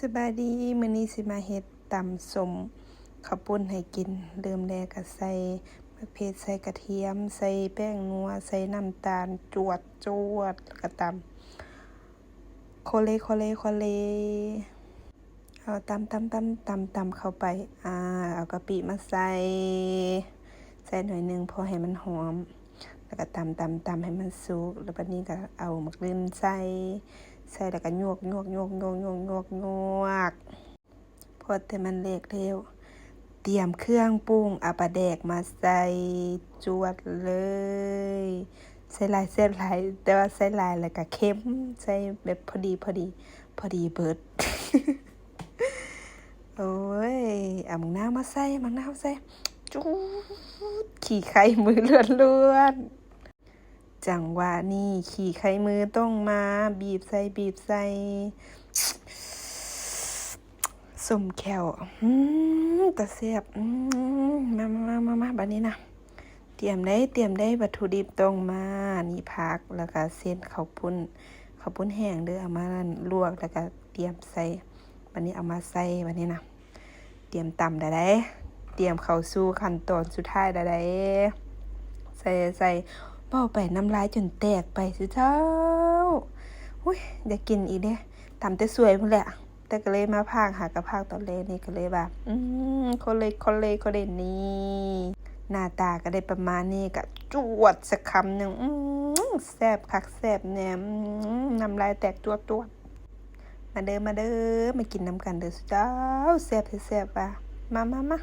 ສະບາຍດີ ມື້ນີ້ຊິມາເຮັດຕຳສົ້ມເຂົ້າປຸ້ນໃຫ້ກິນ. ເລີ່ມແລກກໍໃສ່ໝາກເຜັດ, ໃສ່ກະທຽມ, ໃສ່ແປ້ງນົວ, ໃສ່ນ້ຳຕານ ຈວດໆ ແລ້ວກໍຕຳ ໂຄເລ ໂຄເລ ໂຄເລ. ເອົາຕຳ ຕຳ ຕຳ ຕຳ ຕຳເຂົ້າໄປ. ອາ ເອົາກະປິມາໃສ່ ໃສ່ໜ້ອຍໜຶ່ງ ພໍໃຫ້ມັນຫອມ ແລ້ວກໍຕຳ ຕຳ ຕຳໃຫ້ມັນສຸກ. ແລ້ວບັດນີ້ກໍເອົາໝາກລຶ່ນໃສ່ ໃສ່ແລ້ວກໍຍວກ ຍວກ ຍວກ ຍວກ ຍວກ ຍວກ ຍວກ ພໍແຕ່ມັນແຫຼກແລ້ວ ຕຽມເຄື່ອງປຸງ ເອົາປາແດກມາໃສ່ ຈວດເລີຍ. ໃສ່ຫຼາຍແຊບຫຼາຍ ແຕ່ວ່າໃສ່ຫຼາຍແລ້ວກໍເຄັມ ໃສ່ແບບພໍດີ ພໍດີ ພໍດີເບີດ. ໂອ້ຍ ເອົາໝາກນາວມາໃສ່ ໝາກນາວໃສ່ ຈູດ ຂີ້ໄຄມືລ້ວນໆ. ຈັງຫວະນີ້ຂີ້ໄຄມືຕ້ອງມາ ບີບໃສ່ ບີບໃສ່ ສົ້ມແຂ້ວ ອືມ ຕາແຊບ ອືມ. ມາ ມາ ມາ ມາ ມາ ບັດນີ້ນະ ຕຽມໄດ້ ຕຽມໄດ້ ວັດຖຸດິບຕ້ອງມາ ນີ້ຜັກ ແລ້ວກະເສັ້ນເຂົ້າປຸ້ນ ເຂົ້າປຸ້ນແຫ້ງເດີ ເອົາມາລວກ ແລ້ວກະຕຽມໃສ່. ບັດນີ້ເອົາມາໃສ່ ບັດນີ້ນະ ຕຽມຕຳໄດ້ ຕຽມເຂົ້າສູ່ຂັ້ນຕອນສຸດທ້າຍໄດ້ ໃສ່ ໃສ່ ເວົ້າໄປນ້ຳລາຍຈົນແຕກໄປຊິເຈົ້າ. ອຸ້ຍ ຢາກກິນອີກເດ້ ຕຳແຕ່ສວຍພຸ້ນແຫຼະ. ແຕ່ກໍເລີຍມາພາກ ຫາກະພາກຕອນແລກນີ້ ກໍເລີຍວ່າ ອືມ ໂຄເລ ໂຄເລ ໂຄເລ ນີ້ ໜ້າຕາກໍໄດ້ປະມານນີ້ ກະຈວດສັກຄຳໜຶ່ງ. ອືມ ແຊບຄັກແຊບແນ່ ອືມ ນ້ຳລາຍແຕກຈວດໆ. ມາເດີ ມາເດີ ມາກິນນຳກັນເດີເຈົ້າ ແຊບແທ້ແຊບວ່າ. ມາ ມາ ມາ.